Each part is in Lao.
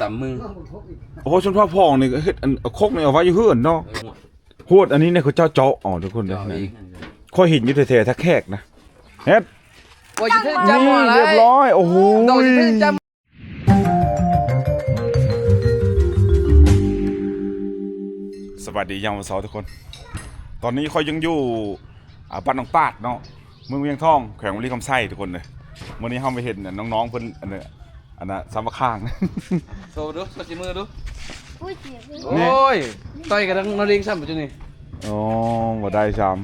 ຕຳມື. ໂອ້ໂຫ ຊົນເຜົ່າພອງນີ້ເຮັດອັນ ເອົາຄົກນີ້ເອົາໄວ້ຢູ່ເຮືອນເນາະ. ເອີ ຮວດອັນນີ້ເນຍ ເຂົາເຈົ້າເຈາະເອົາ ທຸກຄົນເດີ. ເຈາະເອງ ຂ້ອຍເຫັນຢູ່ແທ້ໆ ທ່າແຂກນະ. ເຮັດ ໂອ້ຍ ຢູ່ເທິງຈຳ ນີ້ ບໍ່ໄດ້ ຮຽບຮ້ອຍ. ໂອ້ໂຫ ດອກຢູ່ເທິງຈຳ. ສະບາຍດີຍາມເຊົ້າທຸກຄົນ. ຕອນນີ້ຂ້ອຍຍັງຢູ່ ອ່າ ບ້ານໜອງປາດເນາະ ເມືອງວຽງທອງ ແຂວງບໍລິຄຳໄຊ ທຸກຄົນເດີ. ມື້ນີ້ເຮົາມາເຫັນ ອ່າ ນ້ອງໆ ເພິ່ນ ອັນ ອັນນ່າ ສຳມະຄາງ ໂຊດູ ໂຊສີມືດູ. ໂອ້ຍ ເຈັບເລີຍ. ໂອ້ຍ ຕໍ່າກັນນຳນ້ອງລິງຊ້ຳ ຈຸນີ້. ອໍ ບໍ່ໄດ້ຊ້ຳ.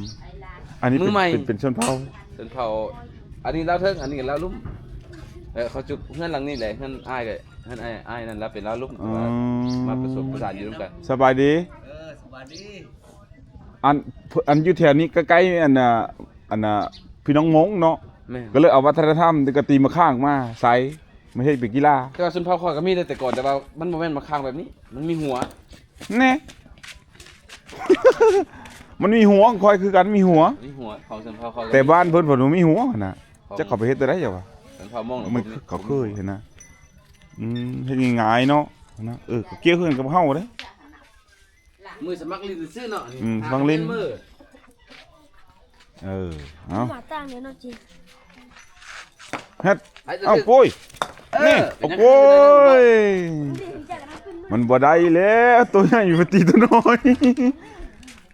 ອັນນີ້ເປັນ ມືໃໝ່ ເປັນ ເປັນຊົນເຜົ່າ ຊົນເຜົ່າ. ອັນນີ້ລາວເທິງ ອັນນີ້ລາວລຸ່ມ. ເອີ ເຂົາຈຸເຮືອນຫຼັງນີ້ແຫຼະ ເຮືອນອ້າຍ ເຮືອນອ້າຍ ອ້າຍນັ້ນລາວເປັນລາວລຸ່ມ. ອືມ ມາປະສົມປະສານຢູ່ນຳກັນ. ສະບາຍດີ. ເອີ ສະບາຍດີ. ອັນ ອັນຢູ່ແຖວນີ້ໃກ້ໆ ອັນນ່າ ອັນນ່າ ພີ່ນ້ອງມົ້ງເນາະ. ແມ່ນ. ກໍເລີຍເອົາວັດທະນະທຳກະຕີມະຂ່າງມາໃສ່ ມາເຮັດເປັນກິລາ. ແຕ່ວ່າຊົນເຜົ່າຂ້ອຍກໍມີແຕ່ ແຕ່ກ່ອນ ແຕ່ວ່າມັນບໍ່ແມ່ນມະຂ່າງແບບນີ້ ມັນມີຫົວ. ແນ່ ມັນມີຫົວ ຂ້ອຍຄືກັນ ມີຫົວ. ມີຫົວ ຂອງຊົນເຜົ່າຂ້ອຍກໍມີ. ແຕ່ບ້ານເພິ່ນ ເພິ່ນບໍ່ມີຫົວຫັ້ນນະ. ຈັກເຂົາໄປເຮັດແນວໃດຫວະ. ຊົນເຜົ່າມົ້ງ ມັນ ເຂົາເຄີຍຫັ້ນນະ. ອືມ ເຮັດງ່າຍໆເນາະນະ. ເອີ ກໍກ່ຽວຄືກັນກັບເຮົາເດ້. ມືສະໝັກຫຼິ້ນຊື່ເນາະ. ອືມ ຟັງຫຼິ້ນ. ເອີ ເອົາ ມາຕັ້ງເດ້ເນາະຈີ. ເຮັດ ເອົາ ໂອ້ຍ ເອີ ນີ້ ເປັນຫຍັງ ໂອ້ຍ ມັນບໍ່ໄດ້ແລ້ວ ໂຕໃຫຍ່ໄປຕີໂຕນ້ອຍ.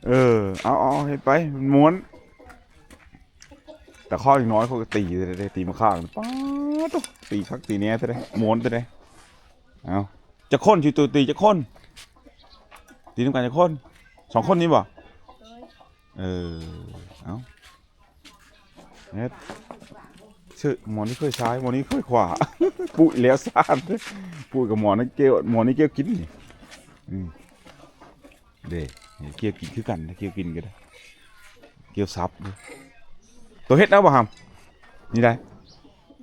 ເອີ ເອົາໆ ເຮັດໄປ ມັນມ່ວນ. ແຕ່ຂ້ອຍນ້ອຍຂ້ອຍກໍຕີແທ້ໆ ຕີມະຂ່າງ ປາດໂທ້ ຕີຄັກຕີແນ່ແທ້ໆ ມ່ວນແທ້ໆ. ເອົາ ຈັກຄົນຊິໂຕຕີຈັກຄົນ? ຕີນຳກັນຈັກຄົນ? ສອງຄົນນີ້ບໍ່? ເອີ ເອົາ ເຮັດ ຊື່ ໝໍນີ້ເຄີຍຊ້າຍ ໝໍນີ້ເຄີຍຂວາ. ປຸ້ຍແລ້ວຊາດ ປຸ້ຍກັບໝໍນີ້ກ່ຽວ ໝໍນີ້ກ່ຽວກິນນີ້. ອືມ ເດ້ ກ່ຽວກິນຄືກັນ ກ່ຽວກິນກໍໄດ້ ກ່ຽວສັບ. ໂຕເຮັດເອົາບໍ່ຫຳ? ນີ້ໄດ້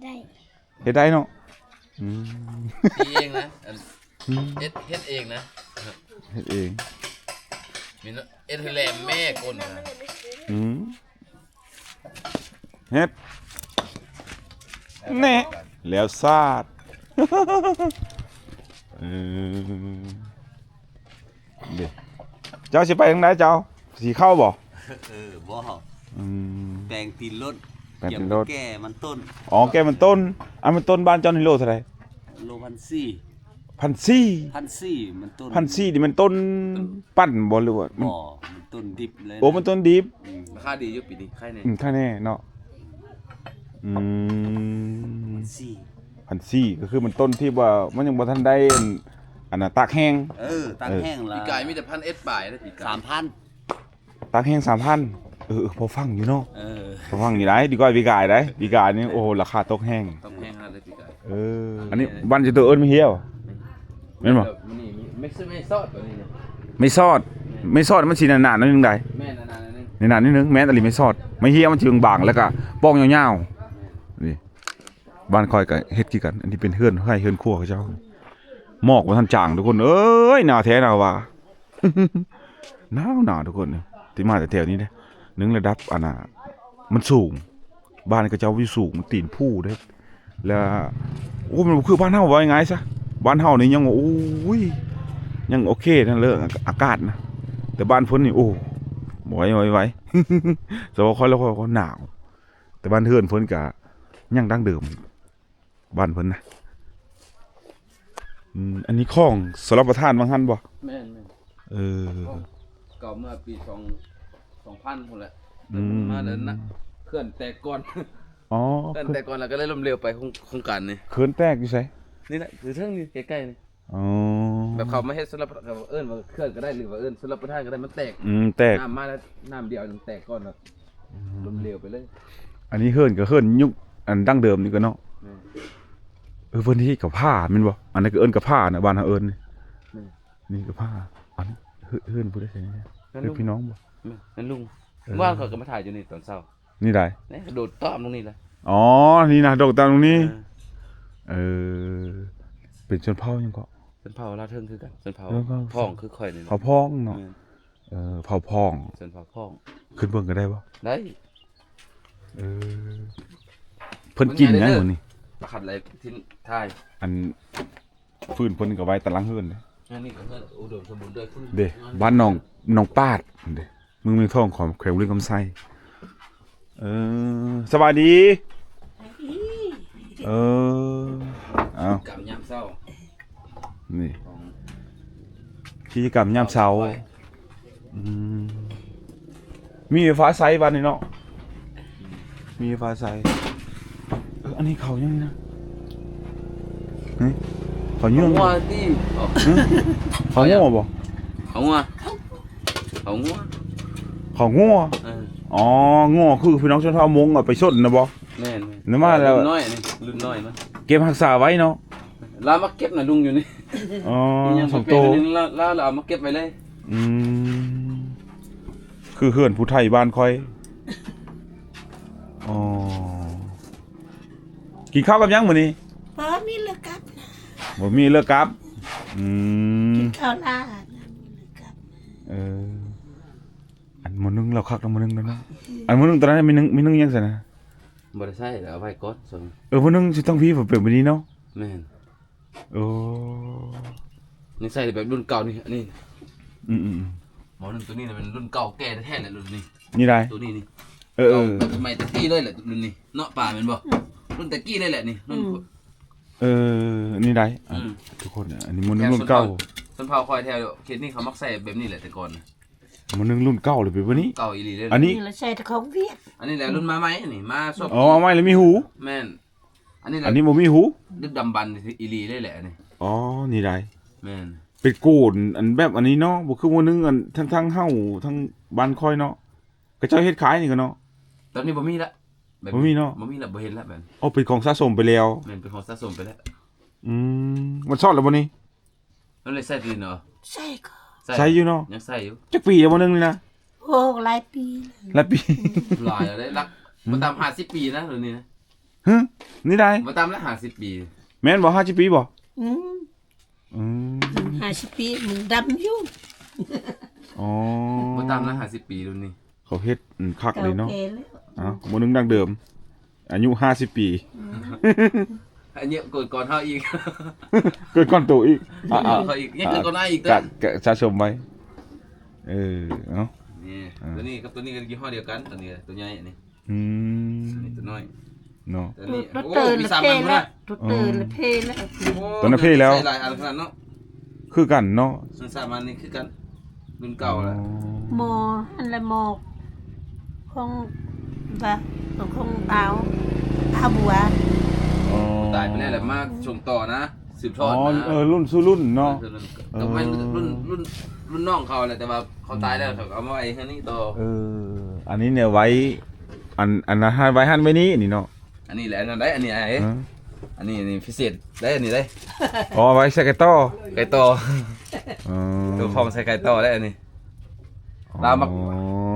ໄດ້ ເຮັດໄດ້ເນາະ. ອືມ ຕີເອງນະ ອັນ ອືມ ເຮັດ ເຮັດເອງນະ ເຮັດເອງ. ມີເນາະ ເຮັດໃຫ້ແຫຼມແມ່ກົ້ນນະ. ອືມ ເຮັດ ແນ່ ແລ້ວຊາດ. ເອີ ເດ້ ເຈົ້າຊິໄປທາງໃດເຈົ້າ? ສີເຂົ້າບໍ່? ເອີ ບໍ່ ອືມ ແປງຕີນລົດ ແປງຕີນລົດ ແກ້ມັນຕົ້ນ. ອໍ ແກ້ມັນຕົ້ນ. ອັນມັນຕົ້ນບ້ານເຈົ້ານີ້ໂລເທົ່າໃດ? ໂລພັນສີ່. ພັນສີ່ ພັນສີ່ ມັນຕົ້ນ ພັນສີ່ນີ້ແມ່ນຕົ້ນ ຕົ້ນປັ້ນບໍ່ ຫຼືວ່າມັນ ບໍ່ ມັນຕົ້ນດິບເລີຍ. ໂອ້ ມັນຕົ້ນດິບ. ອືມ ລາຄາດີຢູ່ປີນີ້ ຂາຍແນ່ ອືມ ຂາຍແນ່ເນາະ. ອືມ ພັນສີ່ ພັນສີ່ ກໍຄືມັນຕົ້ນທີ່ວ່າມັນຍັງບໍ່ທັນໄດ້ ອັນ ອັນນ່າ ຕາກແຫ້ງ. ເອີ ຕາກແຫ້ງລະ ເອີ ປີກາຍມີແຕ່ພັນເອັດປາຍເດ້ ປີກາຍ ສາມພັນ ຕາກແຫ້ງສາມພັນ. ເອີ ເອີ ພໍຟັງຢູ່ເນາະ. ເອີ ພໍຟັງຢູ່ໄດ໋ ດີກວ່າປີກາຍໄດ໋. ປີກາຍນີ້ ໂອ້ ລາຄາຕົກແຮງ ຕົກແຮງຂະໜາດເລີຍປີກາຍ. ເອີ ອັນນີ້ບ້ານເຈົ້າໂຕເອີ້ນໄມ້ຮຽວ ແມ່ນບໍ່? ແມ່ນ ມີ ມີຊອດຕົວນີ້ນະ ໄມ້ຊອດ. ແມ່ນ ໄມ້ຊອດມັນຊິໜາໆໜ້ອຍໜຶ່ງໄດ໋. ແມ່ນ ໜາໆໜ້ອຍໜຶ່ງ ໜາໆໜ້ອຍໜຶ່ງ. ແມ່ນ ອັນນີ້ໄມ້ຊອດ ໄມ້ຮຽວມັນຊິບາງໆ ແລ້ວກະປ່ອງຍາວໆ. ແມ່ນ ນີ້ ບ້ານຂ້ອຍກໍເຮັດຄືກັນ ອັນນີ້ເປັນເຮືອນ ເຮືອນຄົວເຂົາເຈົ້າ. ໝອກບໍ່ທັນຈາງທຸກຄົນເອີຍ ໜາວແທ້ໜາວວ່າ ໜາວໆ ທຸກຄົນ ທີ່ມາແຖວໆນີ້ເດ້. ໜຶ່ງ ລະດັບ ອັນນ່າ ມັນສູງ ບ້ານເຂົາເຈົ້າຢູ່ສູງ ມັນຕີນພູເດ້. ແລ້ວ ໂອ້ ມັນບໍ່ຄືບ້ານເຮົາ ເວົ້າງ່າຍໆຊະ. ບ້ານເຮົານີ້ຍັງວ່າ ໂອ້ຍ ຍັງໂອເຄນັ້ນເລີຍ ອາກາດນະ. ແຕ່ບ້ານເພິ່ນນີ້ ໂອ້ ບໍ່ໄຫວ ບໍ່ໄຫວ ສຳລັບຂ້ອຍແລ້ວ ຂ້ອຍກໍໜາວ. ແຕ່ບ້ານເຮືອນເພິ່ນກະຍັງດັ້ງເດີມ ບ້ານເພິ່ນນະ. ອືມ ອັນນີ້ຂອງຊົລປະທານວ່າຊັ້ນບໍ່? ແມ່ນໆ ເອີ ຂອງເກົ່າເມື່ອປີສອງ ສອງພັນພຸ້ນແຫຼະ. ອືມ ມາແລ້ວນະ ເຂື່ອນແຕກກ່ອນ. ອໍ ເຂື່ອນແຕກກ່ອນ ແລ້ວກໍເລີຍລົ້ມເຫຼວໄປ ໂຄງ ໂຄງການນີ້. ເຂື່ອນແຕກຢູ່ໃສ? ນີ້ແຫຼະ ຢູ່ເທິງນີ້ ໃກ້ໆນີ້. ອໍ ແບບເຂົາມາເຮັດຊົນລະປະ ເຂົາເອີ້ນວ່າເຂື່ອນກໍໄດ້ ຫຼືວ່າເອີ້ນຊົນລະປະທານກໍໄດ້ ມັນແຕກ. ອືມ ແຕກ ນ້ຳມາແລ້ວ ນ້ຳດຽວມັນແຕກກ່ອນແລ້ວ ອືມ ລົ້ມເຫຼວໄປເລີຍ. ອັນນີ້ເຮືອນກໍເຮືອນຍຸກອັນດັ້ງເດີມນີ້ກໍເນາະ. ແມ່ນ ເອີ ເພິ່ນເຮັດກະພ້າແມ່ນບໍ່? ອັນນັ້ນກໍເອີ້ນກະພ້ານະ ບ້ານເຮົາເອີ້ນນີ້. ແມ່ນ ນີ້ກະພ້າ. ອັນເຮືອນ ເຮືອນຜູ້ໃດໃສ່ນີ້? ເຮືອນພີ່ນ້ອງບໍ່? ແມ່ນ ເຮືອນລຸງ. ເອີ ເມື່ອວານຂ້ອຍກໍມາຖ່າຍຢູ່ນີ້ຕອນເຊົ້າ. ນີ້ໃດ? ນີ້ກະໂດດຕ້ອມລົງນີ້ແຫຼະ. ອໍ ນີ້ນະ ໂດດຕ້ອມລົງນີ້. ເອີ ເອີ ເປັນຊົນເຜົ່າຫຍັງເກາະ? ຊົນເຜົ່າລາວເທິງຄືກັນ ຊົນເຜົ່າ ຊົນເຜົ່າ ພອງຄືຂ້ອຍນີ້ແຫຼະ. ເຜົ່າພອງເນາະ. ແມ່ນ ເອີ ເຜົ່າພອງ ຊົນເຜົ່າພອງ. ຂຶ້ນເບິ່ງກໍໄດ້ບໍ່? ໄດ້. ເອີ ເພິ່ນກິນຫຍັງມື້ນີ້? ຄັນໄດ້ກິນຖ່າຍ ອັນ ຟືນເພິ່ນກໍໄວ້ຕາຫຼັງເຮືອນເດ້. ອັນນີ້ກໍເຮືອນອຸດົມສົມບູນດ້ວຍຟືນ ເດ້ ບ້ານໜອງ ໜອງປາດເດ້ ເມືອງເມຍງທອງ ຂອງແຂວງບໍລິຄຳໄຊ. ເອີ ສະບາຍດີ. ເອີ ເອົາ ກິດຈະກຳຍາມເຊົ້າ ນີ້ ຂອງ ກິດຈະກຳຍາມເຊົ້າ. ອືມ ມີໄຟຟ້າໃຊ້ບ້ານນີ້ເນາະ ມີໄຟຟ້າໃຊ້. ເອີ ອັນນີ້ເຂົາຫຍັງນີ້ນະ? ຫຶ? ເຂົາເຍືອງ ເຂົາງົວຕິ? ຫຶ? ເຂົາງົວບໍ່? ເຂົາງົວ ເຂົາງົວ ເຂົາງົວ. ເອີ ອໍ ງົວຄືພີ່ນ້ອງຊົນເຜົ່າມົ້ງເອົາໄປຊົນນະບໍ່? ແມ່ນໆ ນັ້ນມາແລ້ວ ລຸ້ນນ້ອຍ ອັນນີ້ລຸ້ນນ້ອຍມັນ ເກັບຮັກສາໄວ້ເນາະ. ລາວມາເກັບນະລຸງຢູ່ນີ້. ອໍ ສອງໂຕ ລາວ ລາວເອົາມາເກັບໄວ້ເລີຍ. ອືມ ຄືເຮືອນຜູ້ໄທບ້ານຂ້ອຍ. ອໍ ກິນເຂົ້າກັບຫຍັງມື້ນີ້? ບໍ່ມີເລີກກັບ ບໍ່ມີເລີກກັບ. ອືມ ກິນເຂົ້າລາ ເລີກກັບ. ເອີ ອັນໝໍໜຶ່ງລາວຄັກນະ ໝໍໜຶ່ງນັ້ນນະ. ອັນໝໍໜຶ່ງຕອນນັ້ນມີໜຶ່ງ ມີໜຶ່ງຫຍັງຊັ້ນນະ? ບໍ່ໄດ້ໃຊ້ແລ້ວ ເອົາໄວ້ກ່ອນ. ເອີ ໝໍໜຶ່ງຊິຕ້ອງພີ້ເປັນແບບນີ້ເນາະ. ແມ່ນ. ໂອ້ ຍັງໃຊ້ແບບລຸ້ນເກົ່ານີ້ ອັນນີ້. ອືມໆໆ ໝໍໜຶ່ງໂຕນີ້ນະແມ່ນລຸ້ນເກົ່າແກ່ແທ້ໆແຫຼະ ລຸ້ນນີ້. ນີ້ໄດ໋ ໂຕນີ້ນີ້. ເອີໆ ເກົ່າແບບໃໝ່ແຕ່ກີ້ເລີຍແຫຼະ ລຸ້ນນີ້ເນາະ ປ້າແມ່ນບໍ່? ອືມ ລຸ້ນແຕ່ກີ້ເລີຍແຫຼະນີ້. ອືມ ລຸ້ນ ເອີ ນີ້ໄດ໋. ອືມ ທຸກຄົນ ອັນນີ້ໝໍໜຶ່ງລຸ້ນເກົ່າ. ຊົນເຜົ່າ ຊົນເຜົ່າຂ້ອຍແຖວເຂດນີ້ເຂົາມັກໃຊ້ແບບນີ້ແຫຼະແຕ່ກ່ອນນະ. ໝໍໜຶ່ງລຸ້ນເກົ່າເລີຍ ເປັນແບບນີ້ ເກົ່າອີ່ຫຼີເລີຍ. ອັນນີ້ລະໃຊ້ແຕ່ຂອງຫວຽດ. ອັນນີ້ແຫຼະລຸ້ນມາໃໝ່ນີ້ ມາສອບ. ອໍ ມາໃໝ່ແລ້ວມີຫູ. ແມ່ນ. ອັນນີ້ແຫຼະ ອັນນີ້ບໍ່ມີຫູ ດຶກດຳບັນອີ່ຫຼີເລີຍແຫຼະອັນນີ້. ອໍ ນີ້ໄດ໋. ແມ່ນ ເປັນໂກນ ອັນແບບອັນນີ້ເນາະ ບໍ່ຄືໝໍໜຶ່ງ ອັນທາງ ທາງເຮົາ ທາງບ້ານຂ້ອຍເນາະ ເຂົາເຈົ້າເຮັດຂາຍນີ້ກໍເນາະ. ຕອນນີ້ບໍ່ມີລະ ແບບນີ້ ບໍ່ມີເນາະ ບໍ່ມີລະ ບໍ່ເຫັນລະແບບ. ອໍ ເປັນຂອງສະສົມໄປແລ້ວ. ແມ່ນ ເປັນຂອງສະສົມໄປແລ້ວ. ອືມ ມັນຊອດແລ້ວບໍ່ນີ້? ມັນໄດ້ໃຊ້ຕີນເນາະ. ໃຊ້ກໍ ໃຊ້ ໃຊ້ຢູ່ເນາະ ຍັງໃຊ້ຢູ່. ຈັກປີແລ້ວບໍ່ໜຶ່ງນີ້ນະ? ໂອ້ ຫຼາຍປີ ຫຼາຍປີ ຫຼາຍແລ້ວເດ້. ຫຼັກ ອືມ ບໍ່ຕ່ຳຫ້າສິບປີນະ ລຸ້ນນີ້ນະ. ຫຶ ນີ້ໄດ໋ ບໍ່ຕ່ຳລະຫ້າສິບປີ. ແມ່ນບໍ່ ຫ້າສິບປີບໍ່? ອືມ ອືມ ຫ້າສິບປີມັນດຳຢູ່. ອໍ ບໍ່ຕ່ຳລະຫ້າສິບປີລຸ້ນນີ້. ເຂົາເຮັດ ອືມ ຄັກເລີຍເນາະ. ເອົ້າ ໝໍໜຶ່ງດັ້ງເດີມ ອາຍຸຫ້າສິບປີ. ອືມ ອາຍຸເກີດກ່ອນເຮົາອີກ ເກີດກ່ອນໂຕອີກ. ອາ ເກີດກ່ອນເຮົາອີກ ຍັງເກີດກ່ອນອ້າຍອີກ. ກະ ກະສະສົມໄວ້. ເອີ ເອົາ ນີ້ ອາ ໂຕນີ້ກັບໂຕນີ້ກໍຍີ່ຫໍ້ດຽວກັນ. ໂຕນີ້ ໂຕໃຫຍ່ອັນນີ້. ອືມ ອັນນີ້ໂຕນ້ອຍເນາະ. ໂຕນີ້ ໂຕ ໂອ້ ໂຕເຕີນ ມີສາມອັນພຸ້ນນະ. ໂຕເຕີນ ອໍ ເພແລ້ວ ໂອ້ ໂຕນັ້ນເພແລ້ວ. ໃຊ້ຫຼາຍອັນຂະໜາດເນາະ. ຄືກັນເນາະ ສອງສາມອັນນີ້ຄືກັນ ລຸ້ນເກົ່າແລ້ວ. ອໍ ໝໍຫັ້ນແຫຼະ ໝໍຂອງ ວ່າ ຂອງອາວ ອາວບົວ. ອໍ ຕາຍໄປແລ້ວແຫຼະ ມາສົ່ງຕໍ່ນະ ສືບທອດນະ. ອໍ ເອີ ລຸ້ນສູ່ລຸ້ນເນາະ. ເອີ ເອີ ກໍແມ່ນລຸ້ນ ລຸ້ນ ລຸ້ນນ້ອງເຂົາແຫຼະ ແຕ່ວ່າເຂົາຕາຍແລ້ວ ອືມ ເຂົາກໍເອົາມາໄວ້ເຮືອນນີ້ຕໍ່. ເອີ ອັນນີ້ແນວໄວ້ ອັນ ອັນນັ້ນຫັ້ນໄວ້ຫັ້ນໄວ້ນີ້ ນີ້ເນາະ. ອັນນີ້ແຫຼະ ອັນນັ້ນໄດ໋ ອັນນີ້ອ້າຍ. ຮະ ອັນນີ້ ອັນນີ້ພິເສດໄດ໋ ອັນນີ້ໄດ໋. ອໍ ໄວ້ໃສ່ໄກ່ຕໍ່ ໄກ່ຕໍ່. ອໍ ໂຕຂອງໃສ່ໄກ່ຕໍ່ໄດ໋ ອັນນີ້. ອໍ ລາວມັກ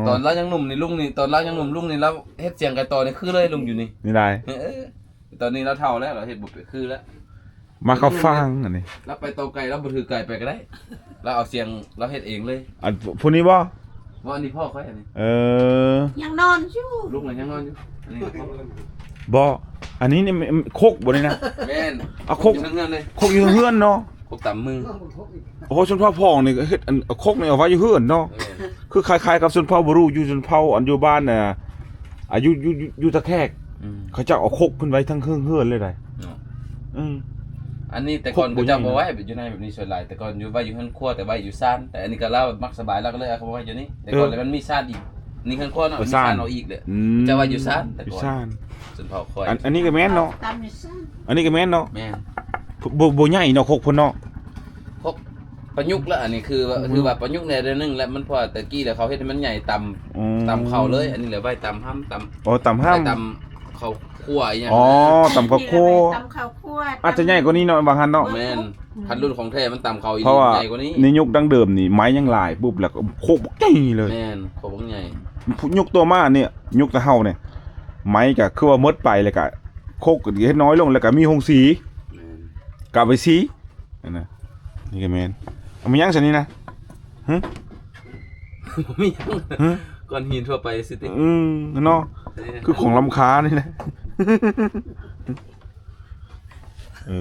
ຕອນລາວຍັງໜຸ່ມນີ້ ລຸງນີ້ ຕອນລາວຍັງໜຸ່ມ ລຸງນີ້ ລາວເຮັດສຽງໄກ່ຕໍ່ນີ້ຄືເລີຍ ລຸງຢູ່ນີ້. ນີ້ໄດ໋. ເອີ ຕອນນີ້ລາວເຖົ້າແລ້ວ ລາວເຮັດບໍ່ຄືແລ້ວ. ມາເຂົ້າຟາງອັນນີ້. ລາວໄປຕໍ່ໄກ່ ລາວບໍ່ຖືໄກ່ໄປກໍໄດ້ ລາວເອົາສຽງ ລາວເຮັດເອງເລີຍ. ອັນຜູ້ນີ້ບໍ່? ບໍ່ ອັນນີ້ພໍ່ຂ້ອຍອັນນີ້. ເອີ ຍັງນອນຢູ່ ລຸງກໍຍັງນອນຢູ່. ອັນນີ້ ບໍ່ ອັນນີ້ນີ້ຄົກບໍ່ນີ້ນະ? ແມ່ນ ເອົາຄົກຢູ່ເຮືອນເລີຍ. ຄົກຢູ່ເຮືອນເນາະ ຄົກຕຳມື. ໂອ້ໂຫ ຊົນເຜົ່າພອງນີ້ເຮັດອັນ ເອົາຄົກນີ້ເອົາໄວ້ຢູ່ເຮືອນເນາະ. ແມ່ນ ຄືຄ້າຍໆກັບຊົນເຜົ່າບຣູ ຢູ່ຊົນເຜົ່າອັນຢູ່ບ້ານ ອ່າ ຢູ່ ຢູ່ ຢູ່ຕາແຂກ. ອືມ ເຂົາເຈົ້າເອົາຄົກເພິ່ນໄວ້ທັງເທິງເຮືອນເລີຍໄດ໋. ເນາະ ອືມ ອັນນີ້ແຕ່ກ່ອນເຂົາເຈົ້າບໍ່ໄວ້ຢູ່ໃນແບບນີ້ສ່ວນຫຼາຍ ແຕ່ກ່ອນຢູ່ ໄວ້ຢູ່ເຮືອນຄົວ ແຕ່ໄວ້ຢູ່ຊານ. ແຕ່ອັນນີ້ກໍລາວມັກສະບາຍ ລາວກໍເລີຍເອົາໄວ້ຢູ່ນີ້. ແຕ່ກ່ອນມັນມີຊານອີກ ນີ້ເຮືອນຄົວເນາະ ເອີ ມີຊານ ຊານອອກອີກເດ້. ອືມ ເຈົ້າໄວ້ຢູ່ຊານ ແຕ່ກ່ອນ ຢູ່ຊານ ຊົນເຜົ່າຂ້ອຍ. ອັນ ອັນນີ້ກໍແມ່ນເນາະ ຕຳຢູ່ຊານ ອັນນີ້ກໍແມ່ນເນາະ. ແມ່ນ ບໍ່ ບໍ່ໃຫຍ່ເນາະ ຄົກເພິ່ນເນາະ. ຄົກປະຍຸກລະ ອັນນີ້ຄືວ່າ ອືມ ຄືວ່າປະຍຸກແດ່ໜ້ອຍໜຶ່ງລະ ມັນ ເພາະວ່າແຕ່ກີ້ລະເຂົາເຮັດໃຫ້ມັນໃຫຍ່ ຕຳ ອືມ ຕຳເຂົ້າເລີຍ. ອັນນີ້ລະໄວ້ຕຳຫຳ ຕຳ ອໍ ຕຳຫຳ ໄວ້ຕຳເຂົ້າຂົ້ວອີ່ຫຍັງ. ອໍ ຕຳເຂົ້າຂົ້ວ ຕຳເຂົ້າຂົ້ວ ອາດຈະໃຫຍ່ກວ່ານີ້ເນາະ ວ່າງຫັ້ນເນາະ. ແມ່ນ ຄັນລຸ້ນຂອງແທ້ມັນຕຳເຂົ້າອີ່ ເພາະວ່າໃຫຍ່ກວ່ານີ້. ໃນຍຸກດັ້ງເດີມນີ້ ໄມ້ຍັງຫຼາຍປຸບ ແລ້ວກໍໂຄກບັກໃຫຍ່ເລີຍ. ແມ່ນ ໂຄກບັກໃຫຍ່. ຍຸກຕໍ່ມານີ້ ຍຸກແຕ່ເຮົານີ້ ໄມ້ກໍຄືວ່າໝົດໄປ ແລ້ວກໍໂຄກກໍເຮັດນ້ອຍລົງ ແລ້ວກໍມີໂຮງສີ. ແມ່ນ ກໍເອົາໄປສີ ອັນນະ ນີ້ກໍແມ່ນ. ເອົາມາຫຍັງຊັ້ນນີ້ນະ? ຫຶ? ບໍ່ມີຫຍັງ. ຫຶ? ກ້ອນຫີນທົ່ວໄປຊື່ຕິ. ອືມ ເນາະ ເອີ ຄືຂອງລ້ຳຄ່ານີ້ນະ. ເອີ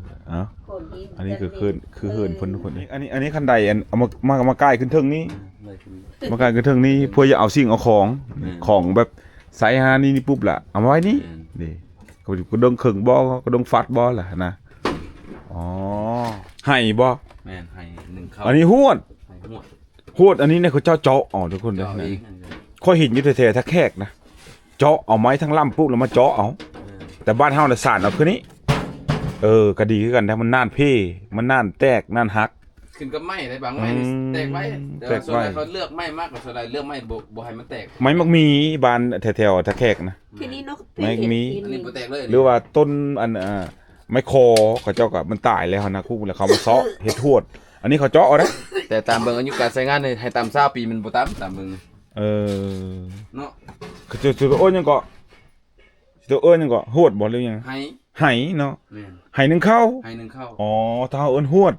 ເອົ້າ ກ້ອນຫີ ອັນນີ້ຄືເຮືອນ ຄືເຮືອນເພິ່ນທຸກຄົນ. ອັນນີ້ ອັນນີ້ ອັນນີ້ຄັນໄດ ອັນ ເອົາມາ ມາ ມາກ່າຍຂຶ້ນເທິງນີ້ ມາກ່າຍຂຶ້ນເທິງນີ້ ເພື່ອຈະເອົາສິ່ງເອົາຂອງ ແມ່ນ ຂອງແບບໃສ່ຫານີ້ ນີ້ປຸບລະ ເອົາມາໄວ້ນີ້. ແມ່ນ ນີ້ ກະດົງເຄິ່ງບໍ່ ກະດົງຟັດບໍ່ລະຫັ້ນນະ. ອໍ ໄຫບໍ່? ແມ່ນ ໄຫໜຶ່ງເຂົ້າ. ອັນນີ້ຮວດ ໄຫຮວດ ຮວດອັນນີ້ນະ ເຂົາເຈົ້າເຈາະເອົາທຸກຄົນເດີ. ເຈາະເອງ ຂ້ອຍເຫັນຢູ່ແຖວໆທ່າແຂກນະ ເຈາະເອົາໄມ້ທັງລຳປຸບ ແລ້ວມາເຈາະເອົາ. ແຕ່ບ້ານເຮົານະສານເອົາຄືນີ້. ເອີ ກະດີຄືກັນນະ ມັນນານເພ ມັນນານແຕກນານຫັກ. ຂຶ້ນກັບໄມ້ໄດ໋ ບາງໄມ້ ອືມ ແຕກໄວ ແຕ່ວ່າສ່ວນໃຫຍ່ ແຕກໄວ ເຂົາເລືອກໄມ້ມັກ ສ່ວນໃຫຍ່ເລືອກໄມ້ບໍ່ ບໍ່ໃຫ້ມັນແຕກ. ໄມ້ມັກມີ ບ້ານແຖວໆທ່າແຂກນະ ໄມ້ມັກມີ ອັນນີ້ບໍ່ແຕກເລີຍ ຫຼືວ່າຕົ້ນອັນ ອ່າ ໄມ້ຄໍ ເຂົາເຈົ້າກະ ມັນຕາຍແລ້ວຫັ້ນນະ ຄຸແລ້ວເຂົາມາເຊາະເຮັດຮວດ. ອັນນີ້ເຂົາເຈາະເອົາເດ້. ແຕ່ຕາມເບິ່ງອາຍຸການໃຊ້ງານນີ້ ໃຫ້ຕ່ຳຊາວປີມັນບໍ່ຕ່ຳ ຕາມເບິ່ງ. ເອີ ເນາະ ເຂົາເຈົ້າຊິເອີ້ນຫຍັງເກາະ ຊິເອີ້ນຫຍັງເກາະ ຮວດບໍ່ ຫຼືຫຍັງ? ໄຫ ໄຫເນາະ. ແມ່ນ ໄຫໜຶ່ງເຂົ້າ ໄຫໜຶ່ງເຂົ້າ. ອໍ ຖ້າເຮົາເອີ້ນຮວດ.